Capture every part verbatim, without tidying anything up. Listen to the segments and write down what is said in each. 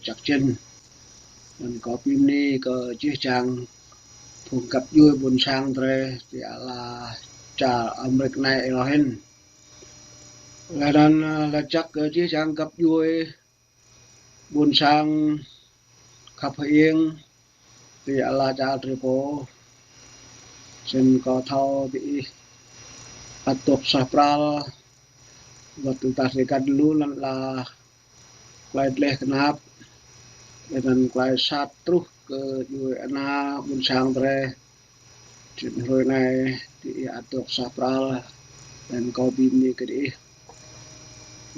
čăk čĭn. Anŭn kâo pơmĭn kơ jih jang phung găp djuai ƀuôn sang drơi ti ala čar Amêrik anai ih lŏ hĭn. Laih anŭn, ơ, laĭ čăk kơ jih jang găp djuai ƀuôn sang khăp hơiêng ti ala čar drơi pô. Snăn kâo thâo diih ăt dŏ suaih pral, wăt tơdah drơi găn lu lăn ala, klei dleh knap, laih anŭn klei sat truh kơ djuai ana ƀuôn sang drơi. Čĭt hrơi anai diih ăt dŏ suaih pral, anŭn kâo pơmĭn kơ diih.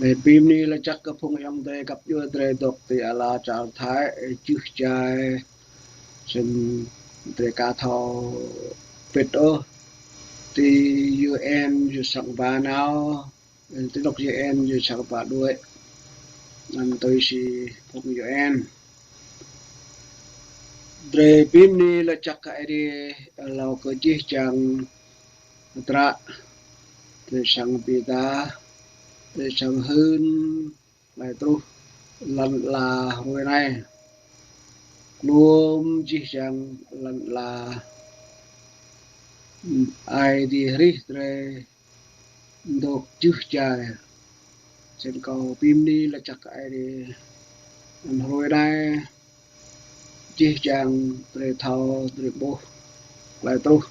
Laih pơmĭn laĭ čăk kơ phung ayŏng adơi găp djuai drơi dŏ ti ala čar Thái, ơ, jih jang. Snăn drơi ka thâo pĭt ôh, ti U N ñu săng ba nao, ti anôk U N ñu săng ba đuaĭ. Anŭn tui si phung U N. Drơi pơmĭn laĭ čăk kơ Aê Diê, hlâo kơ jih jang hdră, drơi săng bi êdah, drơi săng hưn klei truh lăn ala hrơi anai. Kluôm jih jang lăn ala, Aê Diê hrih drơi dŏ jih jang. Snăn kâo pơmĭn laĭ čăk kơ Aê Diê. Anŭn hrơi anai jih jang drơi thâo, drơi ƀuh klei truh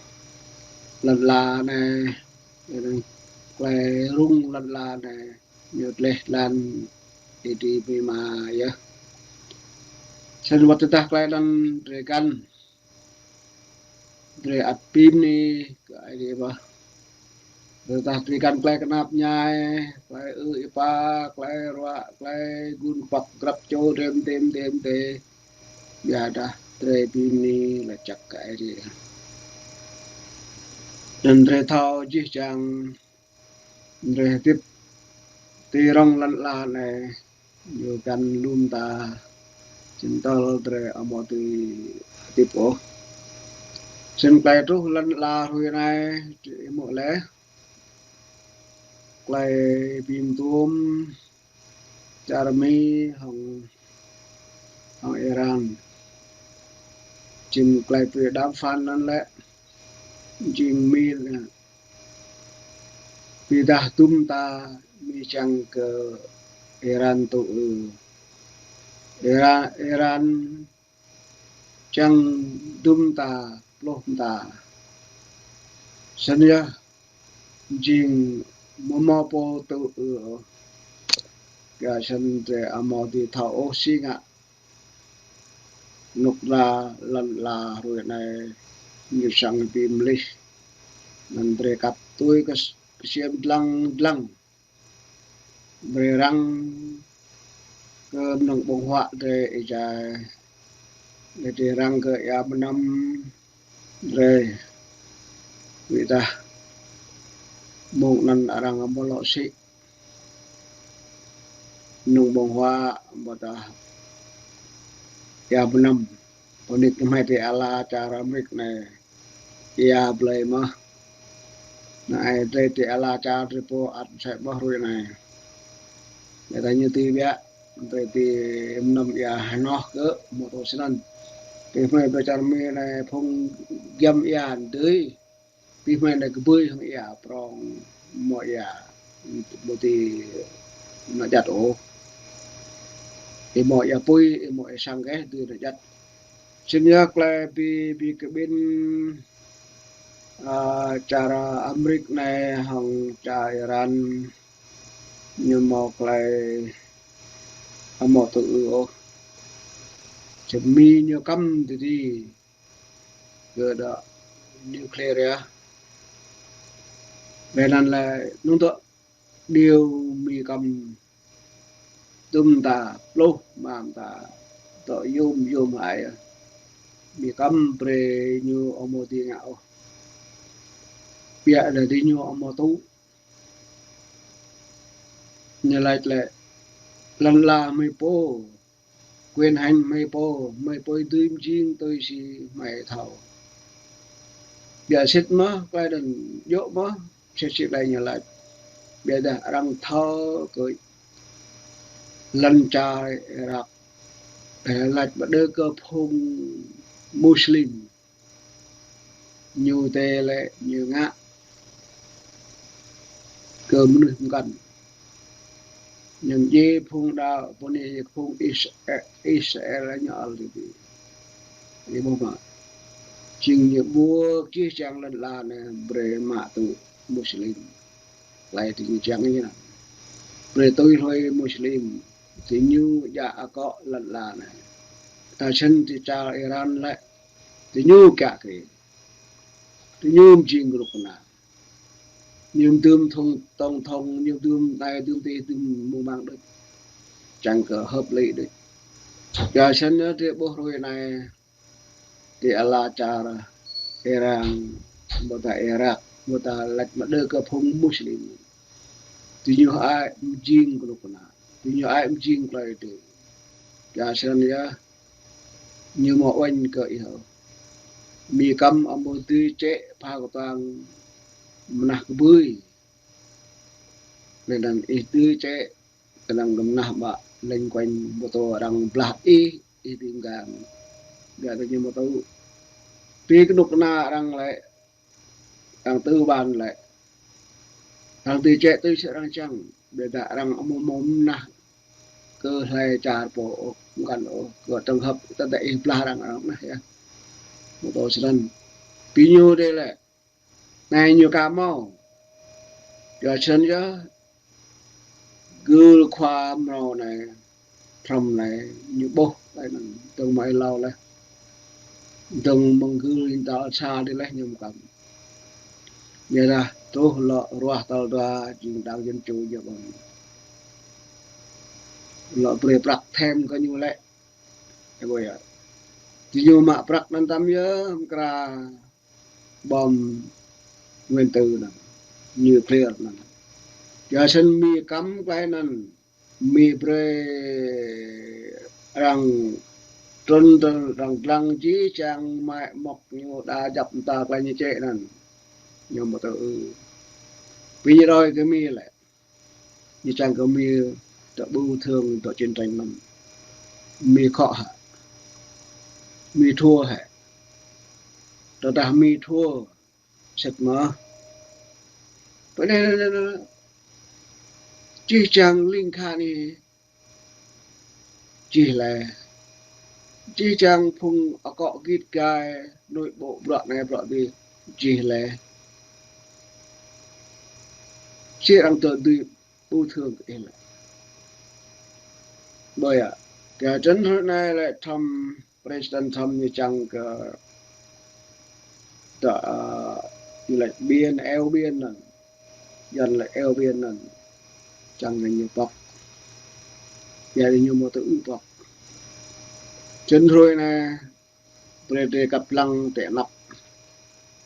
lăn ala anai, klei rŭng lăn ala anai, ñu dleh dlan ih dĭ amĭ ama yơh. Snăn wăt tơdah klei anŭn drơi găn, drơi ăt pơmĭn kơ Aê Diê mơh. Tơdah drơi găn klei knap mñai, klei ư̆ êpa, klei ruă, klei gun kpăk grăp čô drơi mdê mdê mdê, ƀiădah drơi pơmĭn laĭ čăk kơ Aê Diê. Anŭn drơi thâo jih jang drơi hơdip ti rŏng lăn ala anai, ñu găn lu mta, čĭn tơl drơi amâo dưi hơdip ôh. Snăn klei truh lăn ala hrơi anai, drơi ih hmư̆ laih, klei bi mtuôm čar Mi hŏng, hŏng Iran. Jing klei bi đàm phán anŭn lĕ, jing Mi anŭn. Ƀiădah dŭm mta Mi čang kơ Iran tŭ ư. Iran, Iran čang dŭm mta, pluh mta. Snăn yơh jing amâo mâo pô tŭ ư ôh. Kyua snăn drơi amâo dưi thâo ôh si ngă anôk lăn ala hrơi anai ñu săng bi mlih. Anăn drơi kăp tui kơ, kơsiêm dlăng dlăng. Brei răng kơ mnơ̆ng ƀơ̆ng huă drei êjai. Drei răng kơ ia mnăm drei. Ƀiădah mơ̆ng anăn arăng amâo lŏ sĭ mnơ̆ng ƀơ̆ng huă, ƀiădah ia mnăm. Pơnik mơ̆ng hmei ti ala čar Amêrik anai ia blei mơh. Anai drei ti ala čar drei pô ăt msĕ mơh hruê anai. Ƀiădah ñu ti biă, drei ti mnăm ia hnoh kơ mơ̆ tŭ snăn. Ti hmei ƀơi čar Mi anai phung giăm ia dưi. Ti hmei anai kbưi hŏng ia prŏng, mâo ia, ƀu dưi nao jăt ôh. Ih mâo ia pui, ih mâo ia sang kơ dưi nao jăt. Snăn yơh klei bi, bi kƀĭn, a, čar Amêrik anai hŏng čar Iran, ñu mâo klei amâo tŭ ư ôh. Čar Mi ñu kăm tơdi kơ dŏ nuclear yơh. Leh anăn lĕ nŭn tŏ điều Mi kăm dŭm mta, pluh mta, tŏ yôm yôm hă yơh. Mi kăm brei ñu amâo dưi ngă ôh. Ƀiădah diñu amâo tŭ. Ñu lač lĕ lăn ala hmei pô, quyền hành hmei pô, hmei pô dưi mjing tui si hmei thâo. Ƀiă sĭt mơh, klei anăn djŏ mơh, sĭt sĭt lĕ ñu lač. Ƀiădah arăng thâo kơ lăn čar Irak, Laĭ ƀă đơ kơ phung Muslim. Ñu tê lĕ ñu ngă kơ mơnuih mơkăn. Ñu djai phung đa, pô anai phung Is-, Israel ñu al tê bi. Ih ƀuh mơ̆. Jing ñu ƀuh čih čang lŏn ala anai brơi mă tŭ Muslim. Klai tơ ñu čang ñu anai. Brơi tui hloi Muslim. Tơ ñu djă akŏ lŏn ala anai. Ta čen tơ čar Iran lĕ. Tơ ñu kiă kơ. Tơ ñu mjing kơnuk kơna. Ñu mdưm thong, tổng thống, ñu mdưm anai, dưm tih, dưm mơ̆ng mang đôč. Čang kơ hợp lý đôč. Yua čen ñu tơ ƀuh hrơi anai. Tơ ala čar Iran, ƀôdah Iraq, ƀôdah laĭ mă đơ kơ phung Muslim. Tơ ñu ai mjing kơnuk kơna. Tơ ñu ai mjing klai tơ. Yua čen yơh. Ñu mơ̆ uañ kơ ih. Mi kăm amô tơ čĕ pha kơtuang mơnah kơbưi. Lĕ anŭn ih tơ čĕ kơnang kơ mơnah ƀă lêng kuañ ƀu tŭ arăng blah ih, ih ƀing gang. Gah tơ ñu mơ̆ tŭ. Ƀing kơnuk kơna arăng lĕ, arăng tơ ƀan lĕ. Arăng tơ čĕ tui sĭt arăng čang. Ƀiă dah arăng amô mơ̆ mơnah kơ hlơi čar pô ôh, mơkăn ôh, kơ trường hợp tơdah ih blah arăng, arăng mơnah yơh. Mơ̆ tŭ sĭt anŭn. Ƀing ñu dê lĕ. Anai ñu ka mâo. Yua čen yơh gưl khua mrâo anai, Trump anai, ñu ƀuh, anai anŭn, dơ̆ng mơ̆ ih hlâo leh. Dơ̆ng mơ̆ng gưl ih tal sa dih leh ñu mơkăm. Ñu dah truh lŏ ruah tal dua jing đảng Dân Chủ ñu ƀơ̆ng. Lŏ brơi prăk thêm kơ ñu lĕ. Ih ƀuh yơh. Tơ ñu mă prăk anŭn tăm yơh, mơkra bom nguyên tử anŭn, nuclear anŭn. Yua čen mi kăm klai anŭn, mi brơi arăng trŭn trŭn arăng lăng čih čang mă mŏk ñu đa djăp mơta klai ñu čĕ anŭn. Ñu mơ̆ tŭ ư. Ƀing ñu đơi kơ mi lĕ. Ñu čang kơ mi tơ ƀu thương tơ chiến tranh anŭn. Mi khŏ hă. Mi thua hă. Tơdah mi thua. Sĭt mơ̆. Pơ anai, anai, anai, anai. Čih čang ling kha anai. Čih lĕ. Čih čang phung akŏ git gai, nội bộ bruă anai bruă adih. Čih lĕ. Sĭt arăng tơ dui ƀu thương kơ ih lĕ. Ƀơi yơh. Kơ čen hrơi anai lĕ Trump President Trump ñu čang kơ tơ, ơ, ñu lĕ biên, eo biên anŭn. Yuan lĕ eo biên anŭn. Čang kơ ñu pŏk. Yua dah ñu mơ̆ tŭ ư pŏk. Čen hrơi anai, brơi drơi kăp lăng tĕ anăp.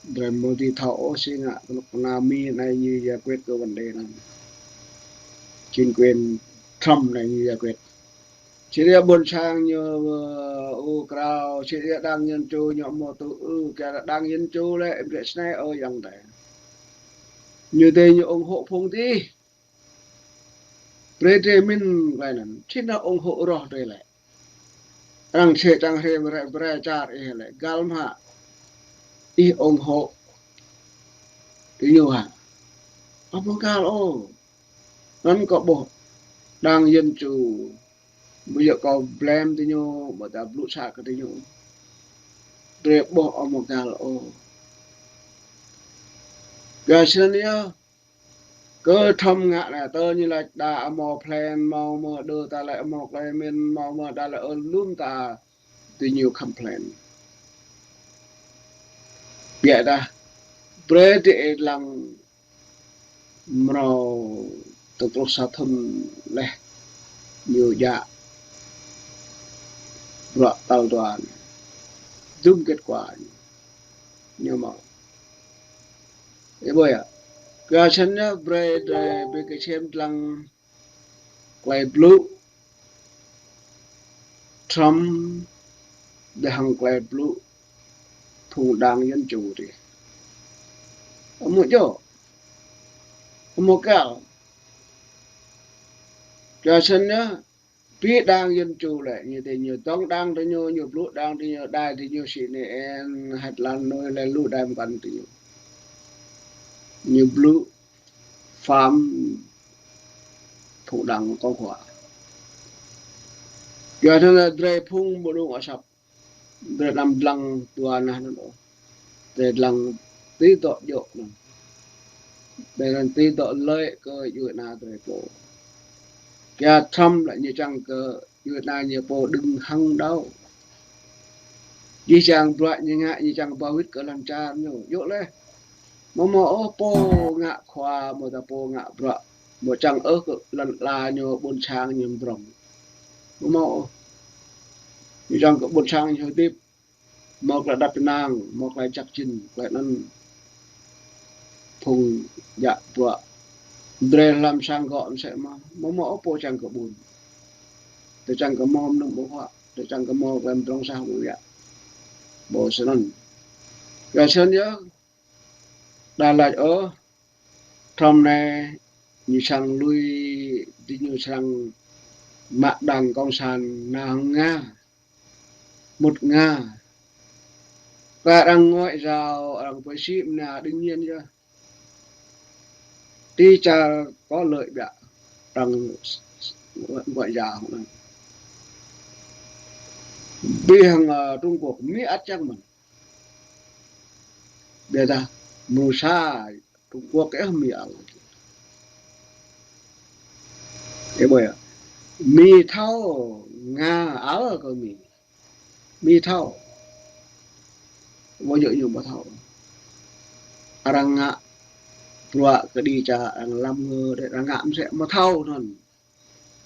Drơi mơ̆ dưi thâo ôh si ngă, kơnuk kơna mi anai ñu giải quyết kơ vấn đề anŭn. Chính quyền Trump anai ñu giải quyết. Sĭt yơh ƀôn sang ñu, ơ, ư krao, sĭt yơh đảng Dân Chủ ñu mơ̆ tŭ ư, kơ đảng Dân Chủ lĕ, em rĕ snai ơ yang tê. Ñu tê ñu ủng hộ phung tih. Brơi drơi min klai anŭn, sĭt nao ủng hộ roh drơi lĕ. Arăng sĕ čang hrĕ brơi, brơi čar ih lĕ, găl mơ̆ hă. Ih ủng hộ. Tơ ñu hă. Ƀu găl ôh. Anŭn kâo ƀuh đảng Dân Chủ. Ƀu djơ̆ kâo blame tơ ñu, ƀôdah blŭ sat kơ tơ ñu. Drơi ƀuh ƀu găl ôh. Yua čen yơh. Kơ Trump ngă anai tơ ñu laĭ đa hmâo plan, hmâo mơ̆ đơ ta lĕ hmâo klai min, hmâo mơ̆ đa lĕ ơ lŭm ta tơ ñu complain. Biă dah brơi drơi lăng mrâo tơl truh sa thŭn leh ñu djă bruă tal dua anai. Dŭm kết quả ñu mơ̆. Ih ƀuh yơh. Kơ čen yơh brơi drơi ƀing kơčem lăng klai blŭ Trump dah hăng klai blŭ phung đảng Dân Chủ dih. Hmâo djơ̆. Hmâo găl. Kơ čen yơh Pi đảng Dân Chủ lĕ, ñu tơ ñu tŏng đảng tơ ñu, ñu blŭ đảng tơ ñu, đài tơ ñu, xi en en, hăt lan nui lĕ lu đài mơkăn tơ ñu. Ñu blŭ pham phung đảng Cộng hòa. Yua anŭn lĕ drơi phung mơnung asăp. Drơi anăm dlăng dua nah anŭn ôh. Drơi dlăng tui dŏ djơ̆ anŭn. Drơi anŭn tui dŏ lĕ kơ djuai ana drơi pô. Kiăng Trump lĕ ñu čang kơ djuai ana ñu pô đơ̆ng hăng đao. Ñu čang bruă ñu ngă, ñu čang ba wĭt kơ lŏn čar ñu. Djơ̆ lĕ. Mơ̆ mơ̆ ôh pô ngă khua, mơ̆ ta pô ngă bruă. Mơ̆ čang ôh kơ lŏn ala ñu ƀôn sang ñu mdrŏng. Mơ̆ mơ̆ ôh. Ñu čang kơ ƀôn sang ñu hơdip. Mơ̆ klă đăp năng, mơ̆ klă čăk čin, klă anŭn phung djă bruă. Drơi hlăm sang gŏ mơsĕ mơ̆, mơ̆ mơ̆ ôh pô čang kơ ƀun. Tơ čang kơ mơ̆ mơnŭm ƀu huă, tơ čang kơ mơ̆ klă mdrŏng sah ƀu yă. Ƀu snăn. Yua snăn yơh, đa lač ôh, Trump anai ñu sang lui, di ñu sang mă đảng Cộng sản nao hăng Nga. Mŭt Nga. Kơ arăng ngoại giao, arăng pơsĭ mơna đương nhiên yơh. Ti čar có lợi biă arăng ngoại giao hăng. Bi hăng, ơ, Trung Quốc, Mi ăt čang mơ̆n. Biă dah, mơnuih sa Trung Quốc ĕh Mi ăl. Ơ, ƀơi Mi thâo, Nga ăl kơ Mi. Mi thâo. Ƀu djơ̆ ñu ƀu thâo. Arăng ngă bruă kơđi čar arăng lăm ngơ, arăng ngă mơsĕ mơ̆ thâo anŭn.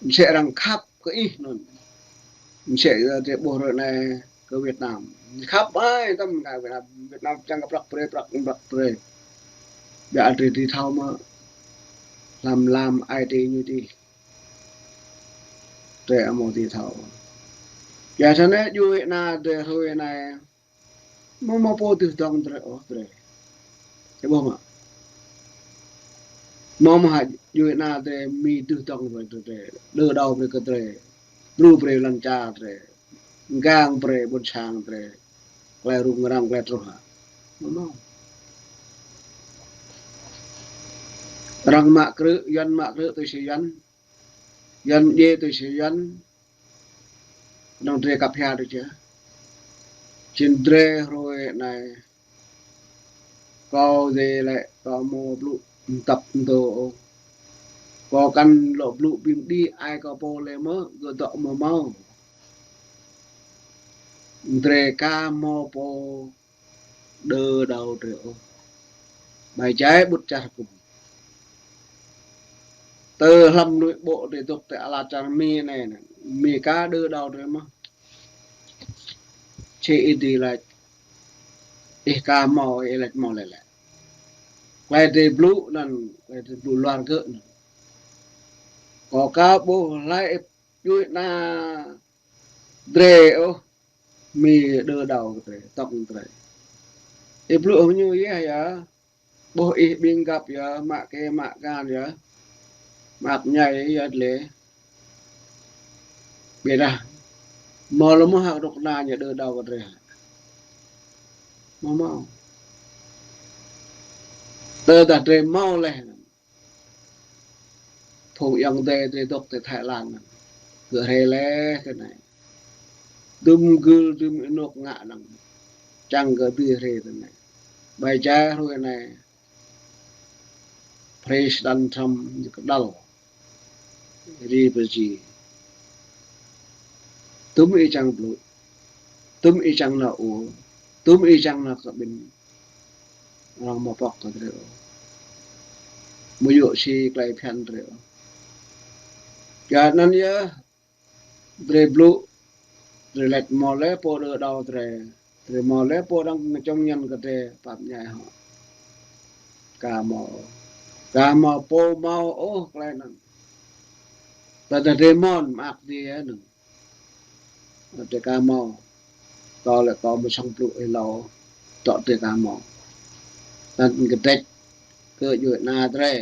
Mơsĕ arăng khăp kơ ih anŭn. Mơsĕ, ơ, drơi ƀuh ră anai kơ Việt Nam. Khăp ai tăm kơ Việt Nam. Việt Nam čang kơ prăk brơi, prăk, prăk brơi. Biă drơi ti thâo mơ̆. Lăm lăm ai ti ñu ti. Drơi amâo ti thâo. Biă snăn djuai ana drơi hrơi anai. Mơ̆ mơ̆ pô tưh dŏng drơi ôh drơi. Ơ ƀuh mơ̆. Mơ̆ mơ̆ hă djuai ana drơi Mi tưh dŏng drơi drơi. Đơ đao brơi kơ drơi. Bru brơi lŏn čar drơi. Gang brơi ƀôn sang drơi. Klă rŭng răng klă truh hă. Mơ̆ mơ̆. Arăng mă krư̆, Yuăn mă krư̆ tui si Yuăn. Yuăn djai tui si Yuăn. Anŭn drơi kăp hia tui čih. Čin drơi hrơi anai. Kâo dê lĕ kâo mơ̆ blŭ mtăp mtô. Kâo kăn lŏ blŭ ƀing đĭ ai kâo pô lĕ mơ̆, gơ̆ dŏ mơ̆ mâo. Drơi ka mâo pô đơ đao drơi ôh. Ƀai jai ƀut čar kŭm. Tơ hlăm nuih ƀô̆ drơi dŏ tơ ala čar Mi anai, Mi ka đơ đao drơi mơ̆. Či ih dĭ lač. Ih ka mâo, ih lač mâo lĕ lĕ. Klai drơi blŭ anŭn, klai drơi blŭ luar gơ̆ anŭn. Kâo ka ƀuh lač djuai ana drơi ôh. Mi đơ đao kơ drơi, tŏk drơi. Ih blŭ hăng ñu yơh yơh. Ƀuh ih ƀing găp yơh, mă kơ mă gan yơh. Mă ñai yơh lĕ. Biă dah. Mâo lơ̆m hă rŏk na ñu đơ đao kơ drơi hă. Mâo mâo. Tơdah drơi mâo lĕ. Phung ayŏng adơi drơi dŏ tơ Thái Lan anŭn. Gơ̆ hrơi lĕ tơ anai. Dŭm gưl dŭm ênuk ngă anŭn. Čang gơ̆ dưi hrơi tơ anai. Ƀai jai hrơi anai. President Trump ñu kơđăl. Ri pơji. Dŭm ih čang blŭ. Dŭm ih čang nao ur. Dŭm ih čang nao kơ ƀing. Arăng mơ̆ pŏk kơ drơi ôh. Mơ̆ yua si klai phiăn drơi ôh. Yua anŭn yơh, drơi blŭ, drơi lač mâo lĕ pô đơ đao drơi, drơi mâo lĕ pô arăng ngă čŏng ñăn kơ drơi pap ñai hŏ. Ka mâo. Ka mâo pô mâo ôh klai anŭn. Tơdah drơi mơ̆n mă ak dih anŭn. Drơi ka mâo. Kâo lĕ kâo mơ̆ sŏng blŭ ih hlâo. Tŏ drơi ka mâo. Tăn kơdrĕč kơ djuai ana drơi.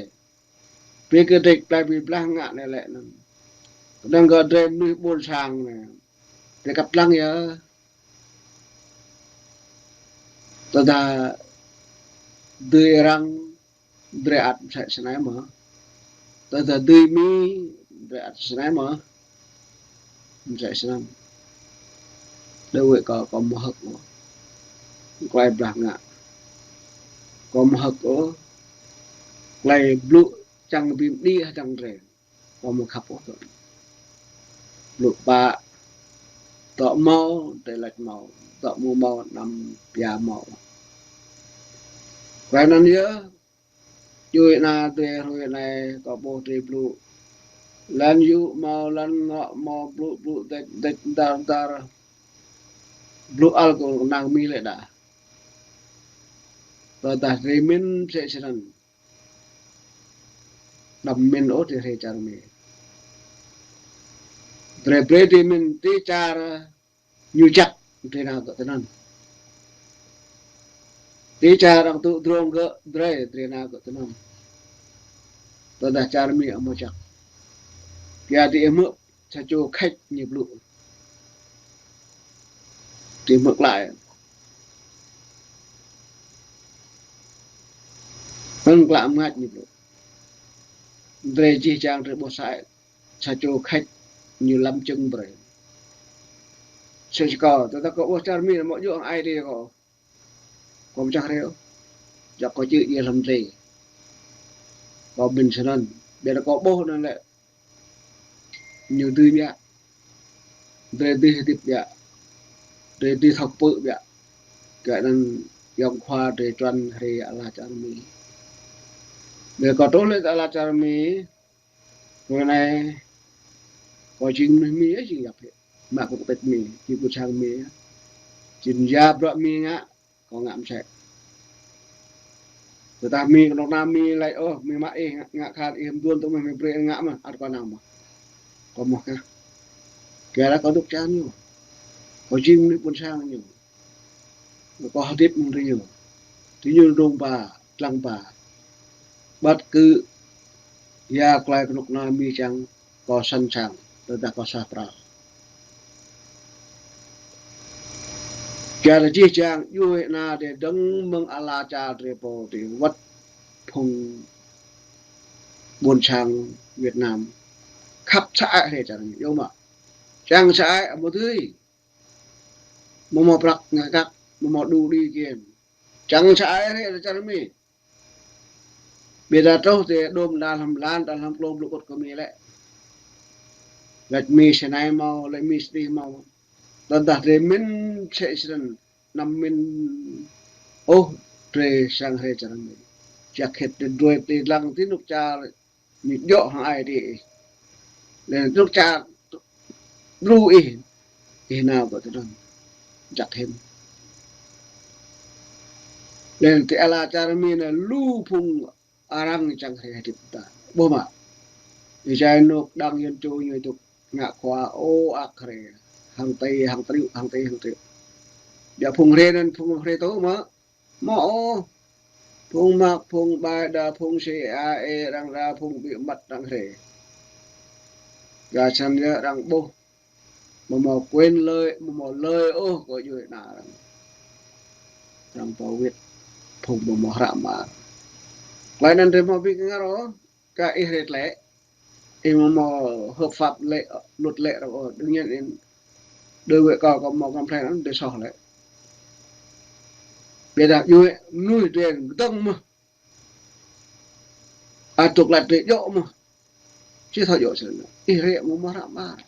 Bi kơdrĕč plai bi blah ngă anai lĕ anŭn. Đang gơ̆ drơi mơnuih ƀôn sang anai, drơi kăp lăng yơh. Tơdah dưi arăng, drơi ăt mơsĕ snei mơ̆. Tơdah dưi Mi, drơi ăt snei mơ̆. Mơsĕ snei. Đơ wĕ kâo, kâo mơhơ̆k ôh. Klai blah ngă. Kâo mơhơ̆k ôh. Klai blŭ čang bi mđĭ hơdăng drơi. Kâo mơ̆ khăp ôh tơ̆. Blŭ pă, tŏ mâo, drơi laĭ mâo, tŏ mâo mâo, anăm pia mâo. Klai anŭn yơh, djuai ana drơi hrơi anai, kâo ƀuh drơi blŭ. Lăn yŭ mâo, lăn ngŏ mâo, blŭ blŭ, dĕč dĕč, dar dar. Blŭ ăl kơ năng Mi lĕ đa. Tơdah drơi mĭn mơsĕ snăn. Đăm mĭn ôh drơi hrơi čar Mi. Drơi brơi drơi mĭn, drơi čar ñu čăk, drơi nao gơ̆ tơnăn. Drơi čar arăng tŭ drông gơ̆, drơi, drơi nao gơ̆ tơnăn. Tơdah čar Mi amâo čăk. Pia drơi hmư̆ sa čô khač ñu blŭ. Drơi hmư̆ klă. Hăng klă mơngač ñu blŭ. Drơi jih jang drơi ƀuh sa, sa čô khač ñu lăm čơ̆ng brơi. Sĭt kâo, tơdah kâo ƀuh čar Mi amâo djơ̆ hăng ai drơi kâo. Kâo mơčah rĕo. Jăk kâo čư̆ djai hlăm drơi. Kâo mĭn snăn. Biă kâo ƀuh anăn lĕ ñu dưi biă. Drơi dưi hơdip biă. Drơi dưi thâo pơpư̆ biă. Kơ anăn yŏng khua drơi čuăn hrơi ala čar Mi. Biă kâo truh lĕ ala čar Mi. Hrơi anai kâo jing mơnuih Mi yơh, jing yap hĕ. Mă kơ kơtĕč Mi, jing ƀôn sang Mi yơh. Jing ya bruă Mi ngă, kâo ngă mơsĕ. Tơdah Mi kơnơ̆ng anăn Mi laĭ, ôh, Mi mă ih ngă, ngă khăt ih mduôn tŭ mơh, Mi brơi ngă mơh, ăt kâo nao mơh. Kâo mơh kah. Kơ lĕ kâo dŏ čar ñu. Kâo jing mơnuih ƀôn sang ñu. Kâo hơdip mơ̆ng drơi ñu. Drơi ñu dŏng ba, dlăng ba. Ƀăt kơ ya klai kơnuk kơna Mi čang, kâo sẵn sàng, tơdah kâo sah pral. Čar jih jang djuai ana drơi dơ̆ng mơ̆ng ala čar drơi pô drơi wơ̆t phung ƀôn sang Việt Nam. Khăp sa ai hrơi čar Mi, yơh mă. Čang sa ai amâo dưi. Amâo mâo prăk ngă kăk, amâo mâo đu đĭ kiên. Čang sa ai hrơi čar Mi. Biă dah truh tơ đôm đa hlăm lan, đa hlăm klông blŭ kŭt kơ Mi lĕ. Laĭ Mi snei mâo, laĭ Mi sdih mâo. Tơdah drơi mĭn mơsĕ snăn, anăm mĭn ôh drơi sang hrơi čar Mi. Jăk hĕt drơi dlăng ti anôk čar ñu djŏ hăng ai drơi ih. Lĕ anôk čar đru ih, ih nao gơ̆ tơnăn. Jăk hĭn. Lĕ ti ala čar Mi anăn lu phung arăng čang hrơi hơdip ta. Ƀuh mă. Ih jai anôk đang yơn čô ñu tŭk ngă khua ô ak hrơi. Hăng tơi, hăng triu, hăng tơi, hăng triu. Biă phung hrơi anăn phung hrơi tŭ mă. Mâo ôh. Phung mă, phung ƀai đa, phung C I A arăng đa, phung bí mật arăng hrơi. Gah čăn yơh arăng ƀuh. Amâo mâo quyền lợi, amâo mâo lợi ôh kơ djuai ana arăng. Arăng pô wĭt phung amâo mâo hră mơar. Klei anăn drei amâo bi kơngăr ôh, kơ ih hrơi tlĕ. Ih amâo mâo hợp pháp lĕ, luật lĕ arăng ôh. Đương nhiên ih, đối với kâo, kâo amâo kăm phlei anăn, drei soh lĕ. Biă dah djuai mnuih drei kơdơ̆ng mơh. Ăt tŭk laĭ drei djŏ mơh. Či thâo djŏ snăn. Ih hrĕ amâo mâo hră mơar.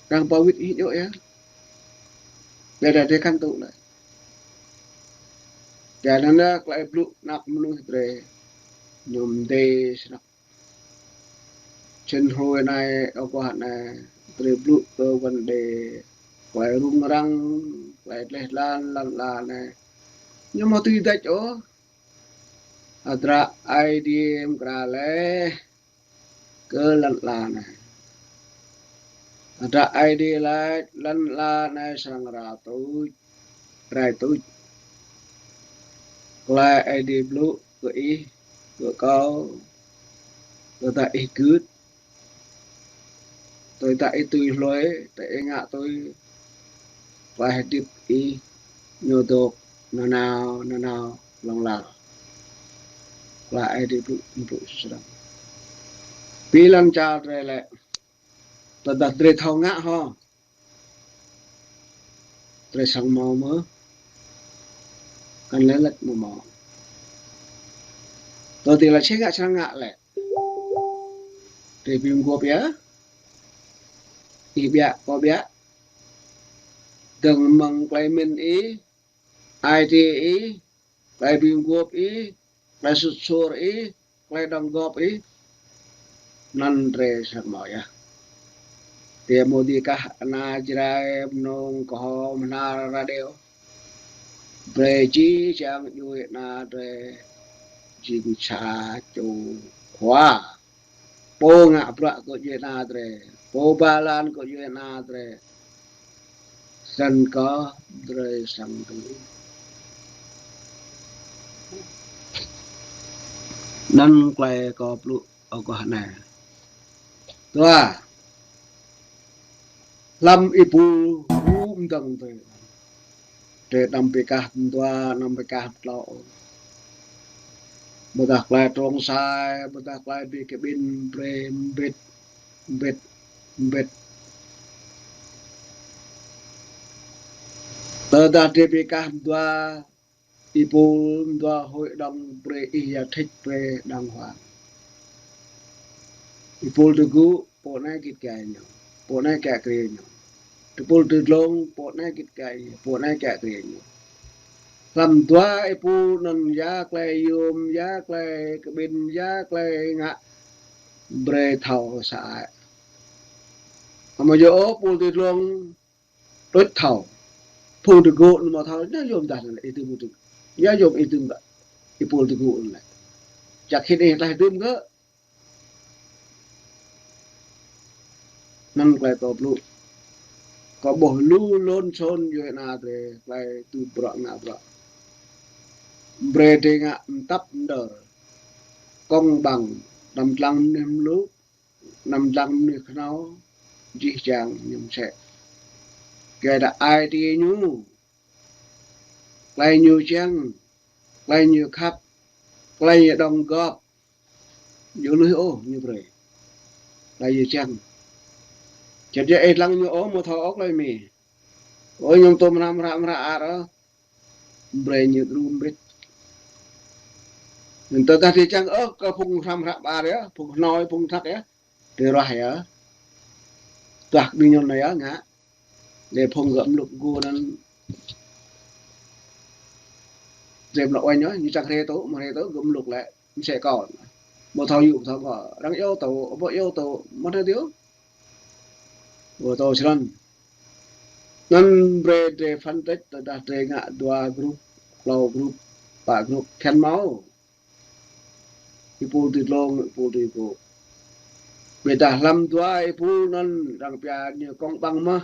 Arăng pô wĭt ih djŏ yơh. Biă dah drei kăn tŭ lĕ. Biă anăn klei blŭ anak mnuih drei. Ñu mdê snăk. Čen hrơi anei, ơ, kơ anei, drei blŭ kơ vấn đề klei rŭng răng, klei dleh dlan, lăn ala anei. Ñu amâo tui dêč ôh. Hơdră Aê Diê mkra leh kơ lăn ala anei. Hơdră Aê Diê laĭ lăn ala anei srăng rai tuč, rai tuč. Klei Aê Diê blŭ kơ ih, kơ kâo, tơdah ih gưt, Tơdah ih tui hloi, tơdah ih ngă tui, klai hơdip ih ñu dŏ nanao nanao hlŏng lar. Klai Aê Diê blŭ, blŭ srăng. Pi lăng čar drơi lĕ, tơdah drơi thâo ngă hŏ, drơi srăng hmâo mơ̆? Kăn lĕ lĕ mơ̆ hmâo. Tơdah lĕ či ngă srăng ngă lĕ, drơi ƀing gŏp yơh. Ih ƀiă, kâo ƀiă. Dơ̆ng mơ̆ng klai mĭn ih, ai tiê ih, klai ƀing gŏp ih, klai sut sur ih, klai đŏng gŏp ih, anŭn drơi srăng hmâo yơh. Tơdah mơ̆ djơ̆ kah ană Jrai, mơnơ̆ng kơhŏm, hnar radio, brơi či čang djuai ană drơi jing sa čô khua. Pô ngă bruă kơ djuai ană drơi, pô ba lan kơ djuai ană drơi, srăng kơ drơi srăng tui. Anŭn klai kâo blŭ aguah anai. Dua. Hlăm ipul ru mdơ̆ng drơi. Drơi anăm bi kah mdua, anăm bi kah mtlâo. Ƀôdah klai trông sai, ƀôdah klai bi kơ ƀing brơi mbĭt, mbĭt, mbĭt. Tơdah drơi bi kah mdua, ipul mdua hội đồng brơi ih ya thĭt brơi đàng hoàng. Ipul tơgŭ, pô anai git gai ñu, pô anai kiă kriê ñu. Ipul tơdlông, pô anai git gai, pô anai kiă kriê ñu. Hlăm dua ipul anŭn ya klai yôm, ya klai kơ ƀing, ya klai ngă brơi thâo sa ai. Amăng yơh ôh, ipul tơdlông, đôč thâo. Phung tơgŭ anŭn mơ̆ thâo, ñu yôm dah anŭn lĕ, ih dưm tơgŭ. Ñu yôm ih dưm dah. Ipul tơgŭ anŭn lĕ. Čăk hĭn ih tlaih dưm kơ. Anŭn klai kâo blŭ. Kâo ƀuh lu lŏn sôn djuai ană drơi, klai tŭ bruă ngă bruă. Brơi drơi ngă mtăp mđơr. Công bằng, anăm dlăng mơnuih mluk, anăm dlăng mơnuih khnâo, jih jang ñu msĕ. Kơ dah ai tiê ñu, klai ñu čang, klai ñu khăp, klai ñu đŏng gŏp. Ñu lui ôh ñu brơi. Klai ñu čang. Čơt yơh ih dlăng ñu ôh, mơ̆ thâo ôh klai mĭn. Ôh, ñu tŭ mơnam mră mră ar ôh. Brơi ñu dru mbĭt. Anŭn tơdah drơi čang ôh kơ phung hrăm hră ƀar yơh, phung hnoi, phung thăk yơh. Drơi ruah yơh. Tuah ƀing ñu anai yơh ngă. Lĕ phung gơ̆ mluk gơ̆ anŭn. Drơi mluk uañ yơh, ñu čang hrĕ tŭ, mơ̆ hrĕ tŭ, gơ̆ mluk lĕ. Msĕ kâo. Mơ̆ thâo yŭ, mơ̆ thâo ngŏ. Arăng iâu tŭ, ƀu iâu tŭ, mơ̆ hrĕ tŭ. Ƀu tŭ srăng. Anŭn brơi drơi phân tích tơdah drơi ngă dua grup, klâo grup, pă grup, khăn hmâo. Ipul tơdlông, ipul tơgŭ. Ƀôdah hlăm dua ipul anŭn arăng pia ñu công bằng mơ̆.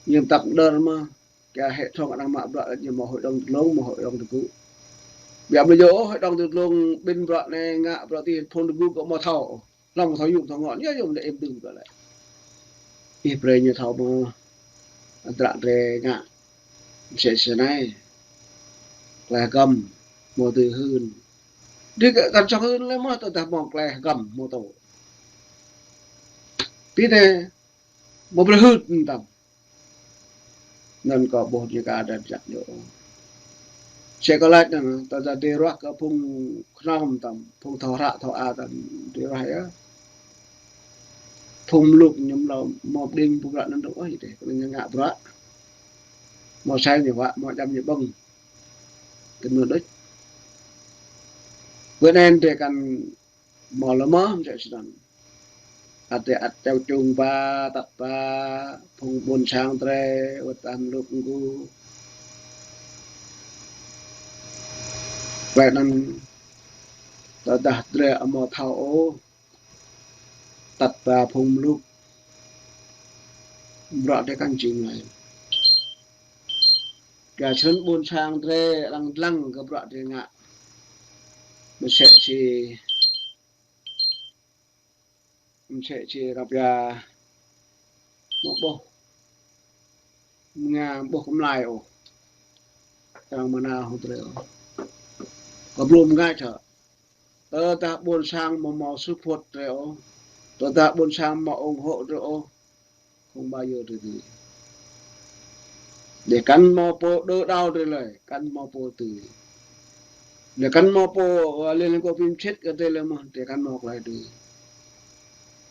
Ñu mtăp mđơr mơ̆. Kơ hệ thống arăng mă bruă ñu mơ̆ hội đồng tơdlông, mơ̆ hội đồng tơgŭ. Biă ƀlơi yơh ôh, hội đồng tơdlông ƀing bruă anai ngă bruă tih phung tơgŭ kơ mơ̆ thâo. Hlŏng thâo yŭ thâo ngŏ, ñu yôm lĕ ih dưm kơ lĕ. Ih brơi ñu thâo mơ̆, adră drơi ngă. Msĕ snei. Klai hơgăm, mơ̆ dưi hưn. Drơi kăn čŏng hưn lĕ mơ̆ tơdah mơ̆ klai hơgăm, mơ̆ tŭ. Pi anai, mơ̆ brơi hưn mơtam. Anŭn kâo ƀuh ñu kơ adat jăk ñu. Sĕ kơ laĭ anŭn, tơdah drơi ruah kơ phung khnâo mơtam, phung thâo hră thâo a mơtam, drơi ruah yơh. Phung mluk ñu mlâo, mơ̆ pơđing ƀu bruă anŭn dŏ ôh, ih tĕh, kơ ñu ngă bruă. Mơ̆ sai ñu wă, mơ̆ djăm ñu ƀơ̆ng. Tơnŭn đôč. Wơ̆t anŭn drơi kăn mơ̆ lơmơ̆ msĕ snăn. Ăt tĕ ăt čeo čung ba, tăt ba, phung ƀôn sang drơi, wơ̆t tơdah mluk mgu. Klai anŭn, tơdah drơi amâo thâo ôh, tăt ba phung mluk. Bruă drơi kăn jing lơi. Kơ črăn ƀôn sang drơi arăng dlăng kơ bruă drơi ngă. Msĕ si Msĕ si arăng pia mơ̆ ƀuh mơnga ƀuh kơmlai ôh. Arăng mơnao hăng drơi ôh. Kơ blŭ mơnga čă. Tơdah ƀôn sang mơ̆ mâo support drơi ôh. Tơdah ƀôn sang mâo ủng hộ drơi ôh. Không bao giờ drơi dưi. Drơi kăn mâo pô đỡ đầu drơi lơi, kăn mâo pô dưi. Drơi kăn mâo pô, ơ, lĕ lĕ kơ phim chết kơ drơi lơi mơ̆, drơi kăn mâo tơlơi dưi.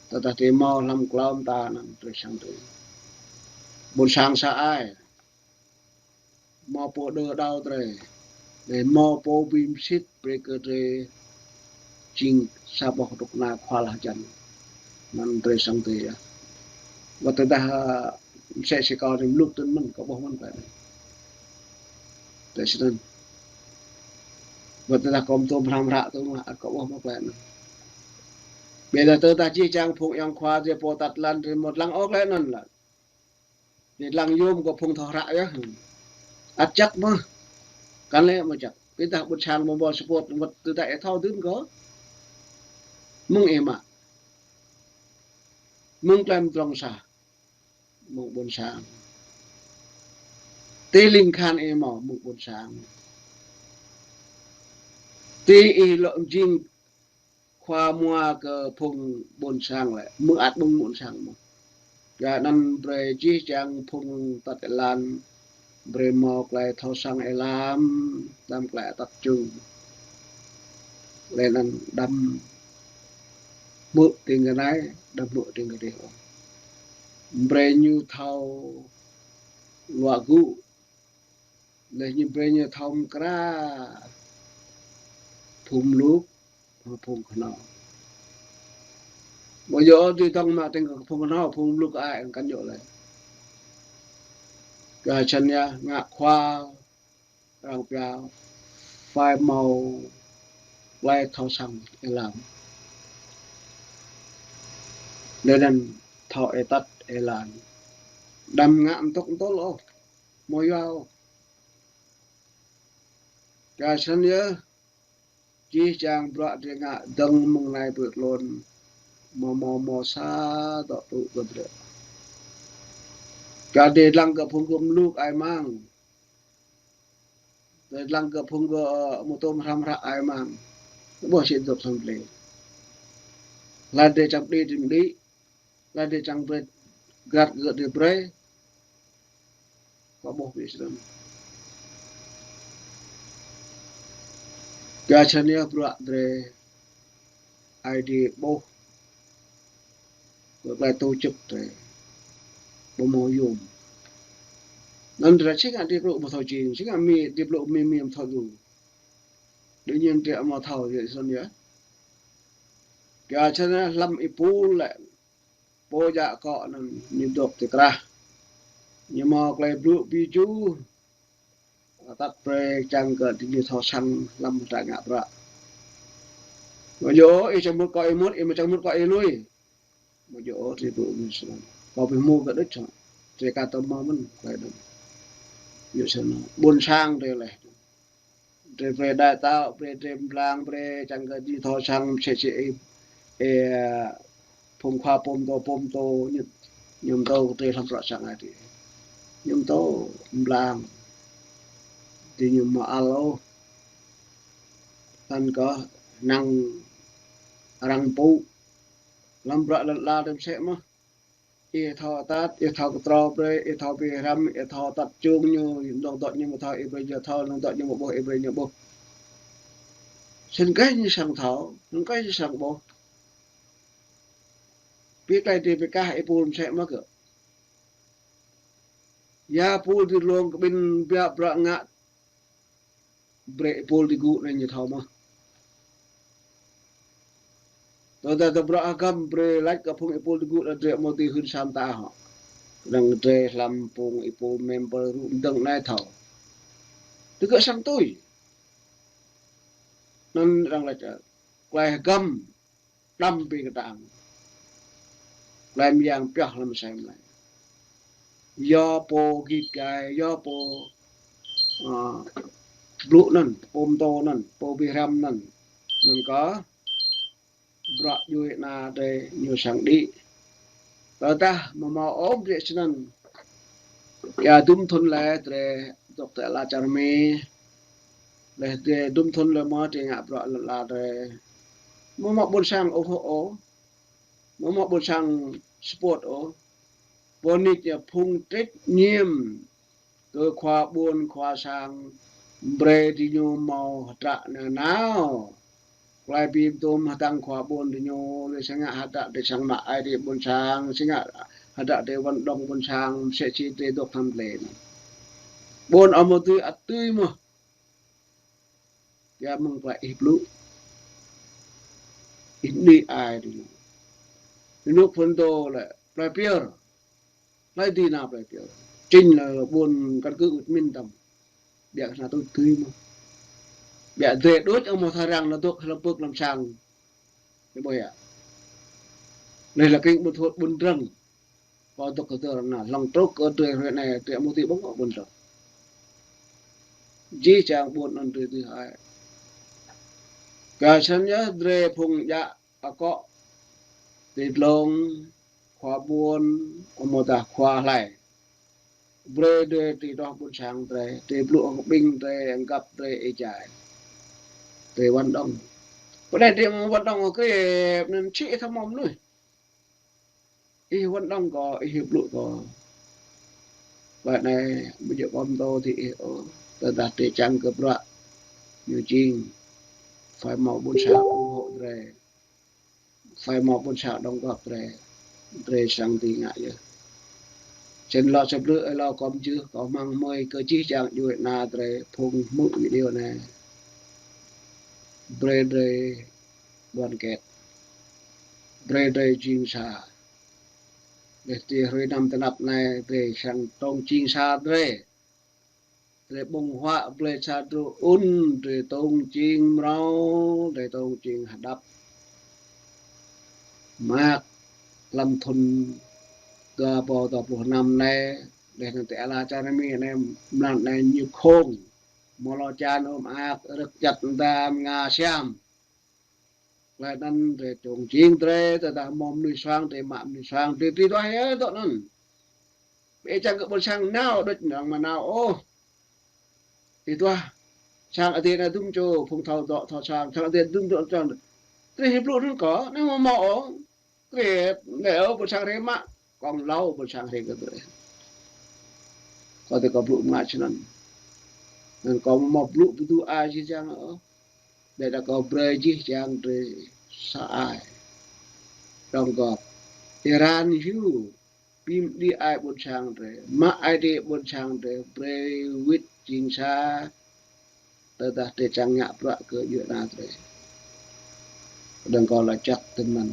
Tơdah drơi mâo hlăm klâo mơta anŭn drơi săng dưi. Ƀôn sang sa ai. Mâo pô đỡ đầu drơi. Drơi mâo pô phim chết brơi kơ drơi jing sa boh rơnŭk rơnua khua lah jăn. Anŭn drơi săng dưi yơh. Wơ̆t tơdah, ơ, msĕ si kâo drơi mlŭk tơ̆n mơ̆n, kâo ƀuh mơ̆n tơlơi anŭn. Tơlơi snăn. Wơ̆t tơdah kâo mơtô hrăm hră tơ̆ mơ̆n, kâo ƀuh mơ̆n tơlơi anŭn. Ƀiădah tơdah jih jang phung ayŏng khua drơi pô atăt lăn drơi mơ̆ lăng ôh tơlơi anŭn lă. Drơi lăng yôm kơ phung thâo hră yơh. Ăt čăk mơ̆. Kăn lĕ mơ̆ čăk. Ƀiădah ƀôn sang mơ̆ mâo support wơ̆t tơdah ih thâo dưn kơ. Mơ̆ng ih mă. Mơ̆ng tơlơi mơdrŏng sa. Mơ̆ng ƀôn sang. Tơlơi ling khan ih mâo mơ̆ng ƀôn sang. Tơlơi ih lŏ jing khua mua kơ phung ƀôn sang lĕ, mơ̆ng ăt mơ̆ng ƀôn sang mơ̆. Yua anŭn brơi jih jang phung atăt êlan, brơi mâo tơlơi thâo săng êlam, đăm tơlơi atăt čung. Lĕ anŭn đăm hmư̆ tĭng kơ anai, đăm hmư̆ tĭng kơ adih ôh. Brơi ñu thâo luă gŭ, lĕ ñu brơi ñu thâo mơkra phung mluk, phung kơhnâo. Ƀu djơ̆ ôh drơi dŏng mă tĭng kơ phung kơhnâo, phung mluk ai kăn djơ̆ lĕ. Kơ čăn yơh ngă khua arăng pia phải mâo tơlơi thâo săng êlam. Lĕ anŭn thâo atăt êlan. Đăm ngă mtŭk mtŭl ôh. Mâo yua ôh. Kơ čăn yơh, jih jang bruă drơi ngă dơ̆ng mơ̆ng anai pơ tơlơi anŭn, mâo mâo mâo sa dŏ tŭ kơ drơi. Kơ drơi lăng kơ phung gơ̆ mluk ai mang. Drơi lăng kơ phung gơ̆, ơ, mơtô hrăm hră ai mang. Ƀuh sĭt dŏ săm plei. Laih drơi čăm đĭ drơi mđĭ. Laih drơi čang brơi, grat gơ̆ drơi brơi. Kâo ƀuh ƀiă snăn. Kơ čăn yơh bruă drơi Aê Diê ƀuh. Kơ tơlơi tổ chức drơi. Ƀu mâo yôm. Anŭn drơi či ngă drơi blŭ ƀu thâo jing, či ngă mĭn drơi blŭ mĭn mĭn thâo djơ̆. Đương nhiên drơi amâo thâo yơh snăn yơh. Kơ čăn yơh hlăm êpul lĕ. Pô djă akŏ anŭn ñu dŏ ti krah. Ñu mâo tơlơi blŭ ƀiă juh. Atăt brơi čang kơ diñu thâo săng hlăm hră ngă bruă. Mơ̆ yơh, ih čang mŭt akŏ ih mŭt, ih mơ̆ čang mŭt akŏ ih lui. Mơ̆ yơh, drơi blŭ mĭn snăn. Kâo ƀu hmư̆ kơ đôč čang. Drơi ka tơma mơ̆n, kơ đơ̆ng. Yơh snăn. Ƀôn sang drơi leh. Drơi brơi đa tao, brơi drơi mblang, brơi čang kơ diñu thâo săng msĕ si ih, ơ, phung khua pô mtô, pô mtô ñu, ñu mtô kơ drơi hlăm bruă sang Aê Diê. Ñu mtô mblang. Diñu mơ̆ ăl ôh. Tăn kơ năng arăng pŭ. Hlăm bruă lăn ala drơi msĕ mơ̆n. Ih thâo atăt, ih thâo kơtrâo brơi, ih thâo bi hrăm, ih thâo atăt čung ñu, dŏng dŏ ñu mơ̆ thâo ih brơi ñu thâo, dŏng dŏ ñu mơ̆ ƀuh ih brơi ñu ƀuh. Snăn kơh ñu srăng thâo, snăn kơh ñu srăng ƀuh. Bi tơlơi drơi bi kah êpul msĕ mơ̆ kơ. Ya êpul ti lông kơ ƀing biă bruă ngă brơi êpul ti gŭ anai ñu thâo mơ̆n. Tơdah tơ bruă hơgăm brơi lač kơ phung êpul ti gŭ anai drơi amâo dưi hưn sa mta hŏ. Năng drơi hlăm phung êpul member rŭ mdơ̆ng anai thâo. Tơ kơ sang tui. Anŭn arăng lač, ơ, tơlơi hơgăm đăm bi kơtang. Tơlơi mơyang pioh hlăm asei mlei. Yua pô git gai, yua pô, ơ, blŭ anŭn, pô mtô anŭn, pô bi hrăm anŭn. Anŭn kơ bruă djuai ana drơi ñu sang đĭ. Tơdah mơ̆ hmâo ôh bruă snăn, ia dŭm thŭn lĕ drơi dŏ tơ ala čar Mi. Leh drơi dŭm thŭn lĕ mơ̆ drơi ngă bruă lŏn ala drơi. Mơ̆ hmâo ƀuôn sang ôh ôh. Mơ̆ hmâo ƀuôn sang support ôh. Pô nik ia phung trách nhiệm kơ khua ƀuôn khua sang, brơi diñu hmâo hơdră nanao. Klai bi tŭm hơdăng khua ƀuôn diñu, lĕ sĭt ngă hơdră drơi sang mă ai drơi ƀuôn sang, sĭt ngă hơdră drơi vận động ƀuôn sang, msĕ si drơi dŏ hăm lĕ. Ƀuôn amâo dưi ăt dưi mơh. Ia mơ̆ng klai ih blŭ. Ih đĭ ai diñu. Ih nuk phŭn dô lĕ, plơi Piơr. Hlơi dưi nao plơi Piơr. Čĭn lĕ ƀuôn căn cứ ŭt min tăm. Biă kơ ană tui tui mơh. Biă drơi đôč amâo thâo răng nao dŏ hlăm pơk lăm sang. Lĕ ƀuh ia. Leh lĕ kring ƀuôn thuôt ƀuôn drăng. Kâo dŏ kơ tơr ană hlŏng trŭk kơ drơi hrơi anai drơi amâo dưi ƀơ̆ng ôh ƀuôn drăng. Jih jang ƀuôn anŭn drơi dưi hơai. Kơ snăn yơh drơi phung djă akŏ ti dlông khua ƀuôn, amâo dah khua hlơi. Brơi drơi ti đoh ƀuôn sang drơi, drơi blŭ hăng ƀing drơi, hăng găp drơi êjai. Drơi vận động. Pơ anai drơi mơ̆ vận động krep, anŭn čih thâo mơ̆ mơnuih. Ih vận động kơ, ih blŭ kơ. Pơ anai, ƀu djơ̆ pơm tô ti ih ôh. Tơdah drơi čang kơ bruă ñu jing. Phải hmâo ƀuôn sang ủng hộ drơi. Phải hmâo ƀuôn sang đóng góp drơi, drơi srăng dưi ngă yơh. Snăn lŏ sa blư̆ ơi lŏ kơ mjưh, kâo hmăng hmưi kơ jih jang djuai ana drơi phung hmư̆ video anai. Brơi drơi đoàn kết. Brơi drơi jing sa. Leh ti hrơi năm tơnap anai drơi srăng tông jing sa drơi. Drơi ƀơ̆ng huă blơi sa drơi ŭn, drơi tông jing mrâo, drơi tông jing hơđăp. Mơak lăm thŭn dua rơbâo dua pluh năm anai, leh anăn ti ala čar Mi anai, mlan anai ñu khŏng. Mơ̆ lŏ čan ôh mơak, rơ̆k čăt mơtam ngă siam. Klei anăn drei čŏng jing drei, tơdah mâo mnuih suang, drei mă mnuih suang, drei tui duah yơh dŏ anăn. Ƀiădah čang kơ ƀuôn sang nao, đuč năng mă nao ôh. Tui duah. Sang adih anăn dŭm čô, phung thâo dŏ, thâo sang, sang adih dŭm čô, sang. Drei hĭ blŭ anăn kơ, anăn mâo mâo ôh. Drei, anei ôh, ƀuôn sang drei mă, kŏng hlâo ƀuôn sang drei kơ drei. Kâo tui kâo blŭ mă snăn. Anăn kâo mâo blŭ pơdu ai jih jang ôh. Ƀiădah kâo brei jih jang drei sa ai. Đóng góp. Iran hiu, bi mđĭ ai ƀuôn sang drei, mă ai drei ƀuôn sang drei, brei wĭt jing sa, tơdah drei čang ngă bruă kơ djuê ana drei. Đơ̆ng kâo lač jăk tơnăn.